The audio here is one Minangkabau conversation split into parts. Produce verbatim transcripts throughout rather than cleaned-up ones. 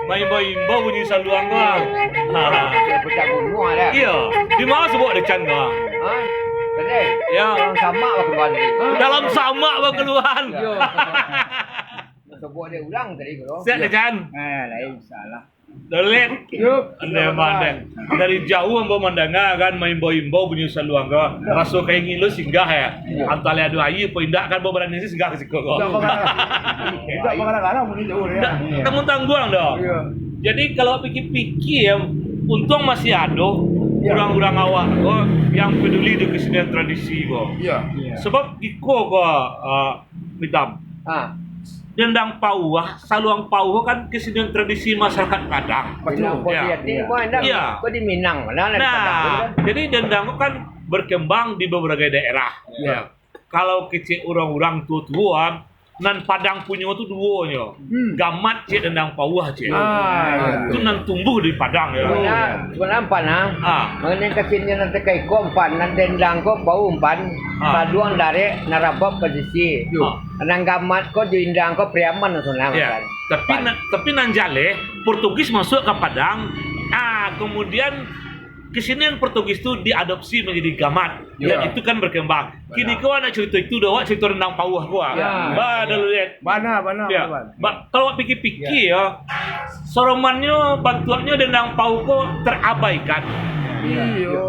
Maimbau-imbau bunyi saluang ko. Ha. Pecah gunung ada. Iyo. Di ma sabuik dek Chan ko? Ha? Tadi? Ya. Dalam samak bakaluan tadi. Dalam samak bakaluan. Iyo. Sabuik dek urang tadi ko. Siap dek Chan? Ah, lain salah. Dolet. Yup. Pandai, pandai. Dari jauah ambo mandanga kan, maimbau-imbau bunyi saluang ko. Raso ka ingin lo singgah ya. Antah lai ado aia apo indak kan, ambo barani singgah ka siko ko. Indak bakalah-kalah bunyi jauah ya. Indak, namun tangguang doh. Iyo. Jadi, kalau pikir-pikir ya, untuang masih ado urang-urang awak ko yang paduli dengan kesenian tradisi ko. Iyo. Sabab iko ko, ah, Hitam. Ha. Dendang pauah, saluang pauah kan kesenian tradisi masyarakat Padang. Betul. Dendang pauah. Ya. Ko di Minang, mana lah di Padang tu kan? Nah, jadi dendang tu kan berkembang di beberapa daerah. Ya. Ya. Kalau kecek urang-urang tuo-tuo, nan Padang punyo tu duo nyo. Hmm. Gamat cek, dendang pauah cek. Ah, itu nan tumbuah di Padang ya. Sabananyo, sabananyo Pan, ah. Ah. Mangenai kesenian nan takaik ko Pan, nan dendang ko pauah Pan, ah, saluang darek, nan rabab pasisia. Yo. Ah. Nan gamat ko jo indang ko Priaman sabananyo. Ya. Tapi nan, tapi nan jaleh, Portugis masuk ka Padang, ah, kemudian kesenian Portugis tu diadopsi menjadi gamat. Ya. Dan itu kan berkembang. Kini ko awak nak carito itu doh, awak carito dendang pauah ko, ah. Ya. Ba, Daludet. Bana, bana, ya. Kawan. Ba, kalau awak pikir-pikir, ya, soromannyo, bantuaknyo dendang pauah ko terabaikan. Iyo.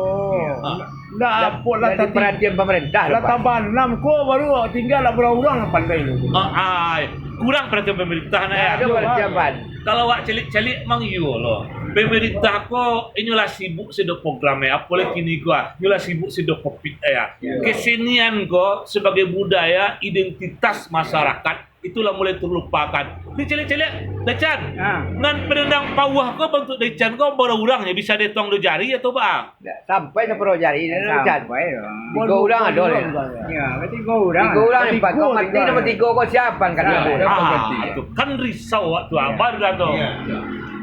Ah. Ndak apo lah, jadi tadi perhatian pemerintah lah, Pak. Tambah anam ko baru tingga lah berurang pandai tu. Ah, ai. Kurang perhatian pemerintah, nah, ya. Ada perhatian, Pak. Kalau awak caliak-caliak, mang iyo lo. Pemerintah ko, inyo lah sibuk sido program, ya. Apolai kini ko, ah. Inyo lah sibuk sido covid, ya. Ya. Kesenian ko sebagai budaya, identitas masyarakat, itu lah mulai terlupakan. Dicaliak-caliak, Dacan. Ha. Nan padendang pauah ko bantuak Dacan ko, bara urang nyo bisa diatuang duo jari atau ba? Ndak sampai saparaha jari, Dacan. Sampai lah. Tigo urang ado lah. Ya, berarti tigo urang. Tigo urang, empat. Kau mati nombor tigo, kau siapan kan? Ya, ya. Ah, tu kan risau waktu abah dah tu. Ya, ya.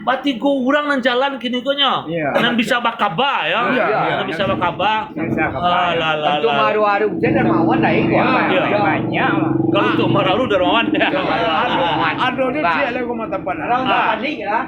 Batigo urang nan jalan kini ko nyo. Iya. Nan bisa bakaba, ya. Iya, iya. Nan bisa bakaba. Bisa bakaba. Ah, lah, lah, lah. Untuak maharu-haru, bisa darmawan lah, eh. Iya, iya. Banyak, Mak. Kalau untuak maharu-haru darmawan. Iya. Aduh, aduh, dia ciek lah, gua mata pandang. Ah.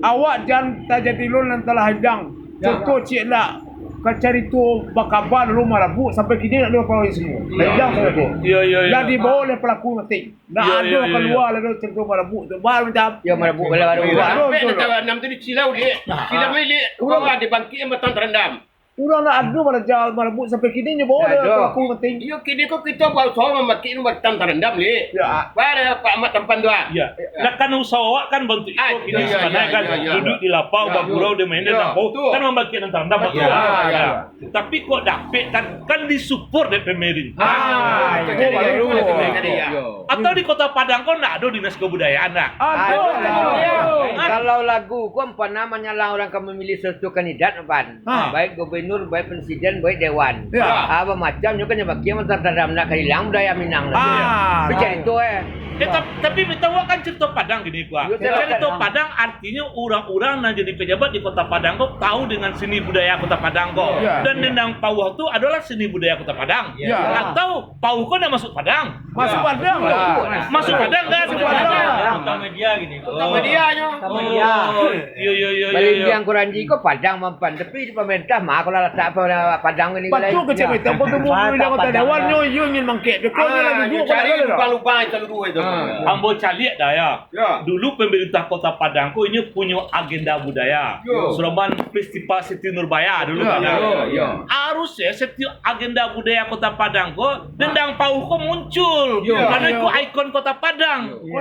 Awak jan tajadi lo nan talah hidang. Ya. Contoh ciek lah, ka carito bakaba dulu marabu, sampai kini nak dua puluh semua. Iya. Hidang sajo. Iya, iya, iya. Dah dibawa oleh pelaku mati. Ndak ado kalua lai doh carito marabu tu. Baru macam, yo, marabu baru. Urang sampai dah tahu anam tu dicilau, Dik. Cilau ni, Dik. Urang ado bangkik nan batang tarandam. Urang ndak ado baraja marabu sampai kini nyo bawa dah pelaku mati. Iyo, kini ko kito bausaho mambangkik nan batang tarandam, Dik. Ya. Pada Pak Ahmad Tampan tu, ah. Ya. Nah, kan usaho awak kan bantuak iko kini sabananyo kan duduak di lapau, bagurau, di main, di lapau. Kan mambangkik nan tarandam, betul. Ya, ya. Tapi kok dapek kan, kan disupport dek pemerintah. Ah, itu baru. Atau di Kota Padang ko ndak ado dinas kebudayaan lah? Ado. Ado. Kalau lagu ko, ampun, namonyo lah urang ka mamilih sasuatu kandidat, ampun. Ha. Baik gubernur, baik presiden, baik dewan. Ya. Ah, bamacam nyo kan nyo bakian, antah tadam nak ka ilang budaya Minang lah. Ah. Tapi carito, eh. Eh, tap-, tapi mito awak kan carito Padang kini ko. Yo, carito Padang. Padang artinyo urang-urang nan jadi pejabat di Kota Padang ko tahu dengan seni budaya Kota Padang ko. Ya. Dan dendang pauah tu adolah seni budaya Kota Padang. Ya. Atau pauah ko ndak masuk Padang? Masuk Padang. Masuk Padang kan? Masuk Padang. Kota media gini. Kota media nyo. Kota media. Oh, iyo, iyo, iyo, iyo. Balindiang Kuranji ko Padang, ampun. Tapi di pemerintah mah kalau latak Padang ni. Batua kecek itu, ampun tu, Kota Dewan nyo, iyo ingin mangkek. Kau ni lah duduk pada lubang-lubang itu. Ambo caliak dah, ya. Ya. Dulu pemerintah Kota Padang ko inyo punyo agenda budaya. Yo. Saroman Festival Siti Nurbaya dulu kan. Ya, ya. Harusnyo satiok agenda budaya Kota Padang ko, dendang pauah ko muncul. Yo. Karano iko ikon Kota Padang. Yo.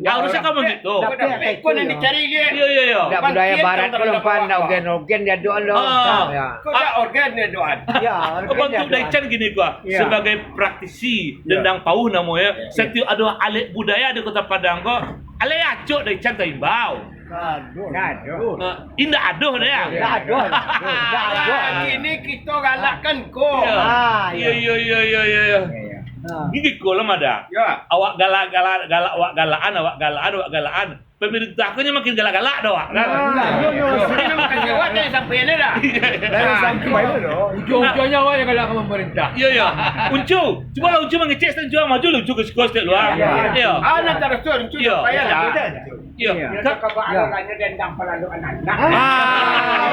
Harusnyo kan bagitu. Dapek ikon nan dicari, Dik. Yo, yo, yo. Ndak budaya barat ko, ampun, ndak ogen-ogen diadoan lo. Ah. Ya. Kok ndak ogen diadoan? Ya, ogen diadoan. Bantuak Daichan gini ko, sebagai praktisi dendang pauah namonyo, satiok ado alek budaya di Kota Padang ko, alek acok Daichan taimbau. Aduh. Ndak ado. Ah, indak ado dah, ya? Ndak ado. Ndak ado. Kini kito galakkan ko. Iyo. Ah, iyo, iyo, iyo, iyo, iyo. Iyo, iyo. Ah. Giko lah mah dah. Ya. Awak galak, galak, galak, awak galakan, awak galakan, awak galakan. Pemerintah ko nyo makin galak-galak dah, Wak, kan? Nah, iyo, iyo. Ini memang kasih awak jangan sampai ini dah. Jangan sampai ini dah. Ujung-ujungnya awak yang galak ka pemerintah. Iyo, iyo. Uncu, cubolah Uncu mangecek, Uncu maju lah, Uncu ka siko saketek luar. Iyo. Iyo. Ah, nak taruih tu, Uncu. Iyo. Payah lah. Iyo. Iyo. Ka- Ka-, ka-, iyo. Anak-anaknya dendam palalu anak-anak. Ah.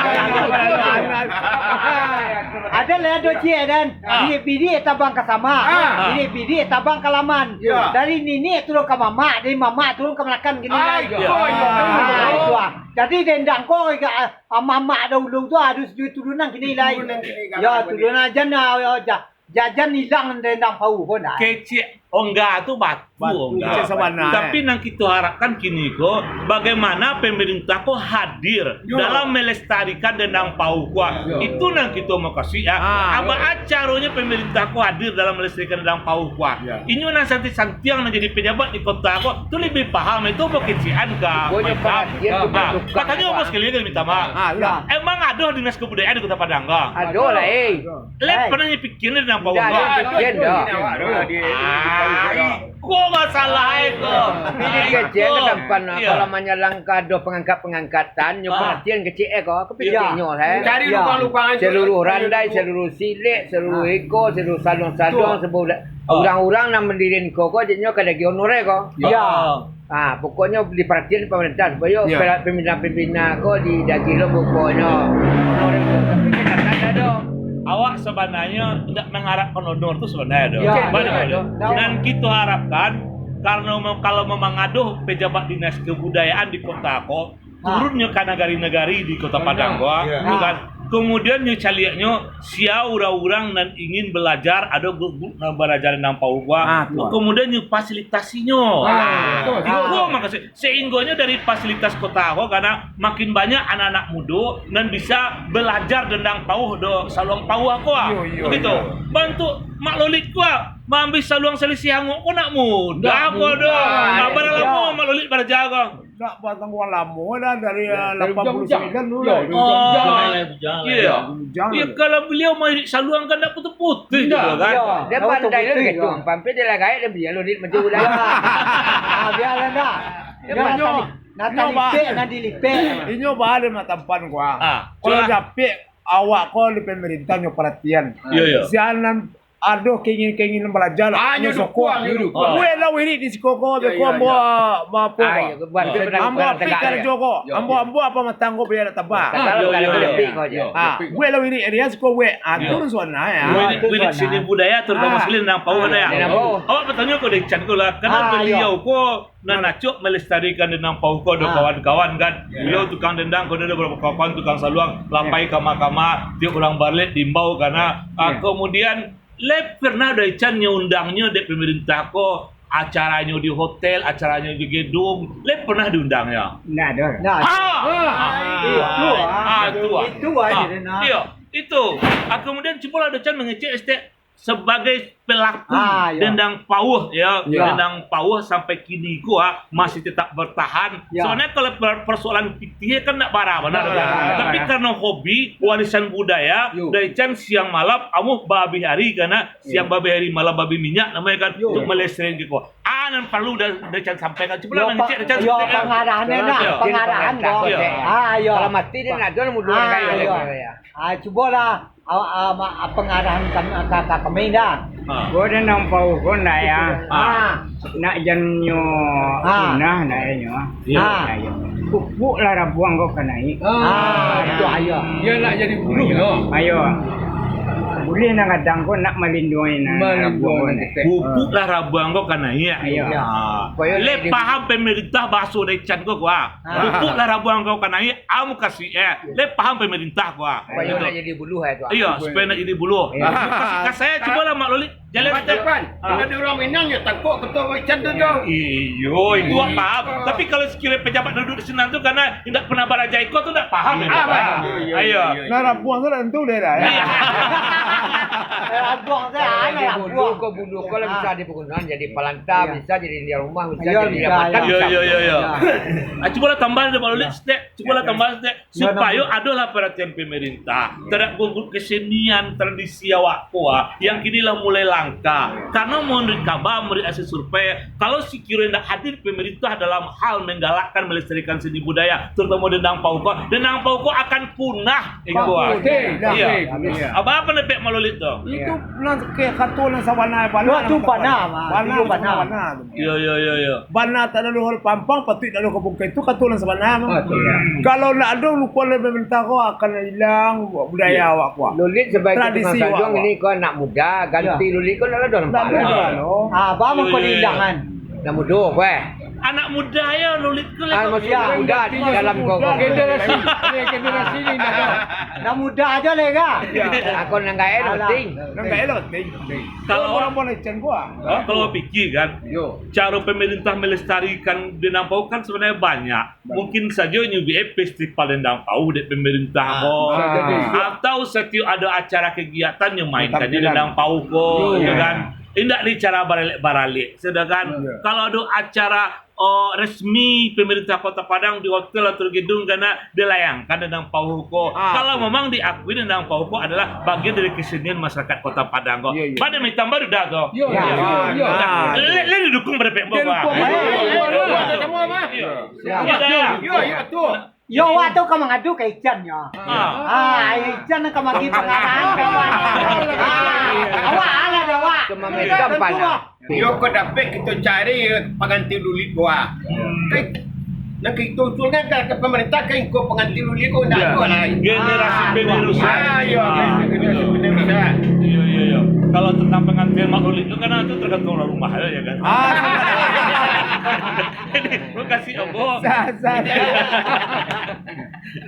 Ado lah, ado ciek, Dan. Ah. Bidik-bidik tabang ka samak. Ah. Bidik-bidik tabang ka laman. Iyo. Dari niniak turun ka mamak, dari mamak turun ka manakan, kini lai. Ah, iyo, iyo. Ah, itu ah. Jadi dendam ko, ah, mamak dahulu tu harus diturunan kini lai. Turunan kini, yo, turunan jan, ah, yo, ja-, jan ilang dendam pauh ko, nah. Kecek ongga tu batu. Batu, ongga. Kecek sabana, eh. Tapi nan kito harapkan kini ko, bagaimana pemerintah ko hadir, yo, dalam melestarikan dendang pauh ko. Yo. Itu nan kito mukasuik, ya. Ah, yo. Baa caronyo pemerintah ko hadir dalam melestarikan dendang pauh ko. Yo. Inyo nan santiang-santiang nan jadi pejabat di kota ko, tu labiah paham itu bakecekan ka. Pokoknyo perhatian tu. Ah, batukang, katonyo ko. Bos, sakali lagi minta maaf. Ah, yo. Emang ado dinas kebudayaan di Kota Padang ko? Ado lah, eh. Lai pernah nyo pikia dendang pauh ko? Ndak ado pikia, ndak. Ah, iko masalah iko. Ini kecek ko tampan, ah, iyo, kalau manyalang ka ado pangangkat-pangangkatan, nyo perhatian kecek, eh, ko, aku pikia nyo, eh. Cari lubang-lubang. Saluruah randai, saluruah silek, saluruah iko, saluruah saluang-saluang, saluruah urang-urang nan mandirian ko, ko, jadinyo ka diagiah honorer ko. Yo. Ah, pokoknyo diparatian pamarintah supayo pemimpin-pemimpin ko di-, diagiah lo pokoknyo. Tapi kenyataan ado. Awak sabananyo indak mangharapkan honor tu sabananyo ado. Yo. Banyak ado. Nan kito harapkan, karano mem-, kalau memang ado pejabat dinas kebudayaan di kota ko, turunnyo ka nagari-nagari di Kota Padang ko, kan? Kemudian nyo caliaknyo sia urang-urang nan ingin balajar, ado grup-grup nan balajar dendang pauh ko, kemudian nyo fasilitasinyo. Ah, betul. Iko mukasuik, sahinggonyo dari fasilitas kota ko, karano makin banyak anak-anak mudo nan bisa balajar dendang pauh do saluang pauh ko. Iyo, iyo, begitu. Bantuak Mak Lolit ko, maambiak saluang salisi hanguak ko ndak mudah ko do. Ndak mudah. Bara lamo Mak Lolit balajar ko? Ndak batangguang lamo lah, dari, ah, lapan puluah sambilan dulu lah. Dari bujang-bujang. Oh, iyo. Bujang. Iyo, kalau baliau mairik saluang kan ndak putuih-putuih juo kan? Iyo. Dia pandai lah gitu. Pampir dia lah gaek, dia biar lo di meja udah. Ah, biarlah dah. Dia pandai. Nak talipek, nak dilipek. Inyo baa nak tampan ko. Ah, kalau dapek awak ko di pemerintah nyo paratian. Iyo, iyo. Sianan ado kaingin-kainginan balajar, ah, nyo sokong. Nyo dukung. Buek lah wirik di siko ko, beko ambo, ambo apo ko. Ambo apik karajo ko. Ambo, ambo apo matang ko biar tabah. Ah, buek lah wirik area siko buek. Ah, tu suana, ya. Wirik, wirik seni budaya, terutama sekali dendang pauh, ya. Awak batanyo ko Dek Chan ko lah, karano baliau ko nan acok melestarikan dendang pauh ko, ado kawan-kawan kan. Baliau tukang dendang ko, ado babarapo kawan tukang saluang, lah pai kama-kama, tiok urang baralek diimbau, karano, ah, kemudian Lai pernah Dai Chan nyo undangnyo dek pemerintah ko, acaranyo di hotel, acaranyo di gedung, lai pernah diundangnyo? Ndak ado. Ndak ado. Ah! Ah, itu, ah. Ah, itu, ah. Itu aja deh, nah. Iyo, itu. Ah, kemudian cubolah Dai Chan mangecek stek sebagai pelaku dendang pauh, ya. Dendang pauh sampai kini ko, ah, masih tetap bertahan. Ya. Soalnyo kalau per-, persoalan pitih kan ndak bara bana. Ndak bara. Tapi karano hobi, warisan budaya, Dai Chan siang malam, amuah baabih ari, karano siang baabih ari, malam baabih minyak namonyo kan, untuk melestarikan ko. Ah, nan paralu Dai Chan sampaikan. Cubolah Dai Chan sampaikan. Pangarahan ko. Ah, iyo. Kalau mati dia nak jual mudo. Ah, iyo. Ah, cubolah. Awak, ah, ma-, ah, pangarahan kam-, ka, ka kami dah. Ha. Ko dendang pauh ko ndak, ya. Ha. Nak jan nyo punah ndak, ya, nyo. Iyo. Ha. Pupuklah rabuang ko ka naiak. Ha, itu ayo. Iyo nak jadi buluah, yo. Ayo. Buluah nan gadang ko nak malinduangi nan rabuang ko. Pupuklah rabuang ko ka naiak. Ayo. Ha. Lai paham pemerintah bahaso Dai Chan ko, ko, ah. Ha. Pupuklah rabuang ko ka naiak, amuah kasih, eh. Lai paham pemerintah ko, ah. Supayo nak jadi buluah, eh, tu, ah. Iyo, supayo nak jadi buluah. Iyo. Kasih kasih, cubolah Mak Lolit. Jalan. Mak Tapan, kalau di urang Minang, yo tangkok ketua Dai Chan tu, tu. Iyo, itu awak paham. Tapi kalau sekiranya pejabat duduk di sinan tu, karano indak pernah baraja iko tu, ndak paham. Ah, iyo, iyo. Nah, rabuang tu ndak tentu deh dah, ya. Iyo. Eh, abuang tu, ah, anak abuang. Bulu ko, bulu ko lah bisa di pagunoan jadi palanta, bisa jadi liang rumah, bisa jadi jabatan, bisa. Yo, yo, yo, yo. Ah, cubolah tambah dek Mak Lulit, stek. Cubolah tambah, stek. Supayo adolah paratian pemerintah. Taradok kesenian, tradisi awak ko, ah, yang kini lah mulai langka. Karano menurut kaba, menurut hasil survei, kalau sekiro indak hadir pemerintah dalam hal menggalakkan melestarikan seni budaya, terutama dendang pahu ko, dendang pahu ko akan punah. Iko, ah. Iyo. Apo, apo pandapek Mak Lulit tu? Itu nan ke-, kato nan sabana, bana. Bana, bana tu. Iyo, iyo, iyo, iyo. Bana tak lalu hal pampang, patuik tak lalu ka bungkai. Itu kato nan sabana mah. Kalau ndak ado, lupo lah pemerintah ko akan ilang budaya awak ko. Lulit sebagai tradisi tukang saluang awak. Ini ko anak muda, ganti Lulit ko ndak ado nampak. Ndak ado. Ah, baa mangko diilangan? Anak mudo, weh. Anak muda yo, Lulit ko. Ah, maksud muda di dalam ko. Generasi, generasi ni ndak ado. Anak muda ajo lah, Ga. Ako nan gaek lah, penting. Nan gaek lah, penting. Kalau orang boleh cen gua. Oh, kalau pikir kan, caro pemerintah melestarikan dendang pahu kan sebenarnya banyak. Mungkin sajo nyubiak festival dendang pahu dek pemerintah ko. Atau setiap ado acara kegiatan nyo mainkan dendang pahu ko, yo kan. Indak di cara baralek-baralek, sudah kan? Kalau ado acara, oh, resmi pemerintah Kota Padang di hotel atau di gedung, kana dilayangkan dendang pahu ko. Kalau memang diakui dendang pahu ko adalah bagian dari kesenian masyarakat Kota Padang ko. Iyo, iyo. Bana mitam baru dah tu. Iyo, iyo, iyo. Nah, le, le didukung pada pihak bawah. Iyo, iyo, iyo. Iyo, iyo, iyo. Iyo, iyo, iyo, betul. Yo, awak tu ka mangadu ka Ican nyo. Ah, Ican ka magi pangarahan ka awak. Ah, awak alah dah, awak. Cuma minta pandang. Yo, kok dapek kito cari pangganti Lulit ko, ah. Kan, nan kito usulkan ka, ka pemerintah, kan, ko pangganti Lulit ko ndak ado lai. Generasi penerus. Ah, yo, generasi penerus, ah. Iyo, iyo, iyo. Kalau tentang panggantian Mak Lulit tu kan, itu tergantung orang rumah, ya kan? Ah. Jadi, makasih, Obo. Sah, sah.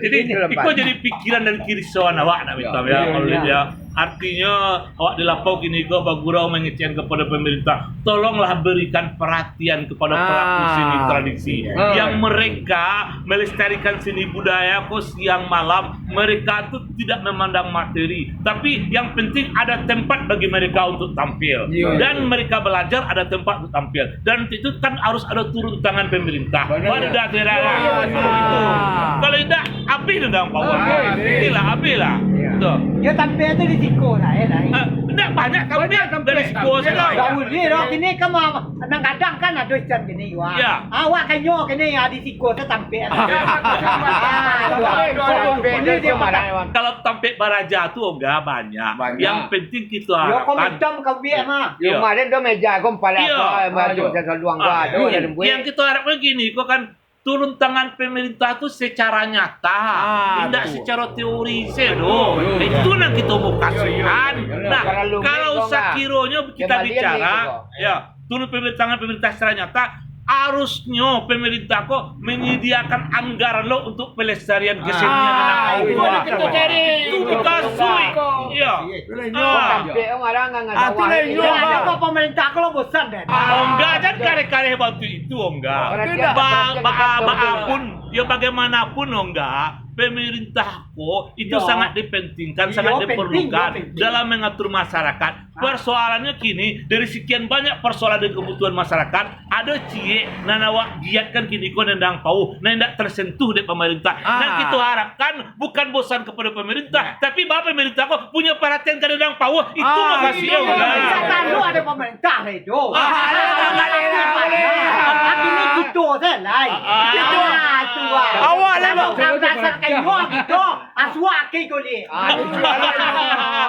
Jadi, iko jadi pikiran dan kirisauan awak nak minta, ya, kalau dia. Artinyo, awak di lapau kini ko bagurau mangecekan kepada pemerintah. Tolonglah berikan perhatian kepada pelaku seni tradisi yang mereka melestarikan seni budaya ko siang malam. Mereka tu tidak memandang materi, tapi yang penting ada tempat bagi mereka untuk tampil. Dan mereka belajar ada tempat untuk tampil. Dan itu kan harus ada turun tangan pemerintah. Baru dah tu, dah, dah. Itu. Kalau indak, habis tu dah, bawa. Habis. Itulah, habis lah. Betul. Yo, tampil tu di siko lah, eh, lah. Ah, indak banyak tampil dari siko saja. Dak buliah doh, kini kan ma-, nan gadang kan ado Ican kini, wah. Ya. Awak kan nyo kini, ya, di siko tu tampil. Ah, tu. Ini dia makan. Kalau tampil baraja tu, Oga, banyak. Banyak. Yang penting kito harapkan. Yo, kau macam kau biak mah. Yo, kemarin tu meja kau empalak kau, baju saluang kau, tu yang kito harapkan kini, kau kan turun tangan pemerintah tu secara nyata, indak secara teori se doh. Itu nan kito mukasukan. Nah, kalau sakironyo kita bicara, ya, turun pemerintah, tangan pemerintah secara nyata, harusnyo pemerintah ko menyediakan anggaran lo untuk pelestarian kesenian anak awak. Itu yang kito cari. Itu mukasuik. Iya. Ah. Ah, tu lah inyo, Bang. Pemerintah ko lo bosan deh. Ongga jan kareh-kareh bantu itu, Ongga. Ba-, ba-, baapun, yo bagaimanapun, Ongga, pemerintah ko itu sangat dipentingkan, sangat diperlukan dalam mengatur masyarakat. Persoalannyo kini, dari sekian banyak persoalan dan kebutuhan masyarakat, ado ciek nan awak giatkan kini ko dendang pauh, nan indak tersentuh dek pemerintah. Nan kito harapkan bukan bosan kepada pemerintah, tapi bahwa pemerintah ko punyo perhatian ka dendang pauh. Itu mukasuik. Tandu ado pemerintah lah itu. Kini kito se lai. Itu, ah. Awak lah, Bang. Dasar kayu kito. Asuak aki kulik. Ah, itu lah.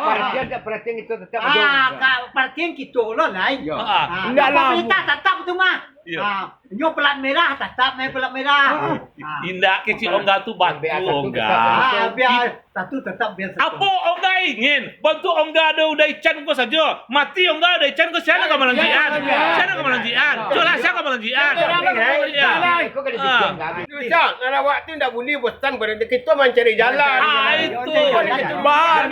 Perhatian tak perhatian itu tetap ada. Ah, ka-, perhatian kito lo lai. Yo. Ah, indak lah. Pemerintah tetap tu mah. Yo. Ah, nyo pelat merah tetap main pelat merah. Ah. Indak kecil Ongga tu batu Ongga. Ah, biar satu tetap biar satu. Apo Ongga ingin? Bantu Ongga ado Uda Ican ko sajo. Mati Ongga Uda Ican ko, sia nan ka malanjuikan? Sia nan ka malanjuikan? Colah sia ka malanjuikan? Susah, nak awak tu ndak buliah bosan, berarti kito mancari jalan. Ah, itu. Bahan.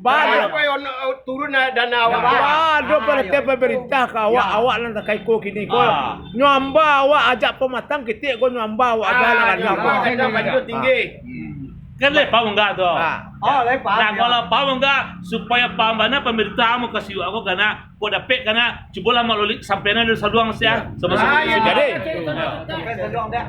Bahan. Apa yang turun dana awak? Bahan, ado perhatian pemerintah ka awak, awak nan takaiko kini ko. Nyo amba awak ajak pamatang kitik ko, nyo amba awak. Ah, nyo amba awak. Tinggi. Kan lai paham Angga tu? Ah. Oh, lai paham, nah, ya. Kalau paham Angga, supayo paham bana pamarintah mo ka siwak ko, kana ko dapek, kana cubolah Mak Lolik sampaian dari saluang sia. Yo. Sama-sama. Ah, iya. Jadi. Sampaian saluang dah.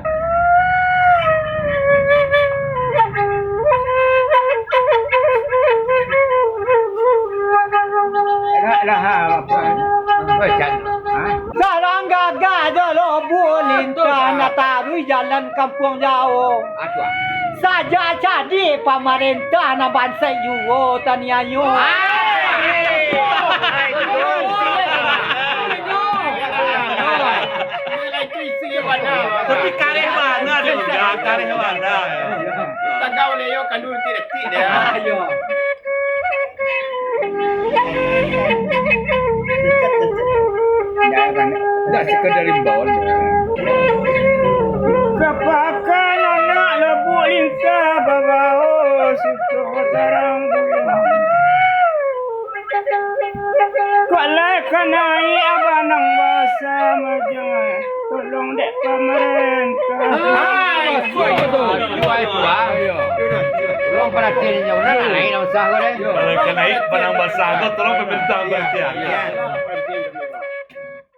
Lah, lah, ha, apa? Baca. Ha? Sarang gagah jo lo bulintang, nak taruih jalan kampuang jauah. Aduh. Sajak cadiak pamarintah, nan bansaik juo taniayo. Tapi kareh bana tu, kareh bana. Tagau le yo, kandu detik-detik dia. Ayo. Indak sakadar imbauan. Kapakan anak Lubuak Lintah babao suto tarang bulan. Kok lai ka naiak abah nan basa majang, tolong dek pamarintah. Ah, itu, itu. Itu, itu, ah. Tolong paratian inyo, urang nak naiak nan basa ko deh. Kalau ka naiak abah nan basa ko, tolong pamarintah paratian.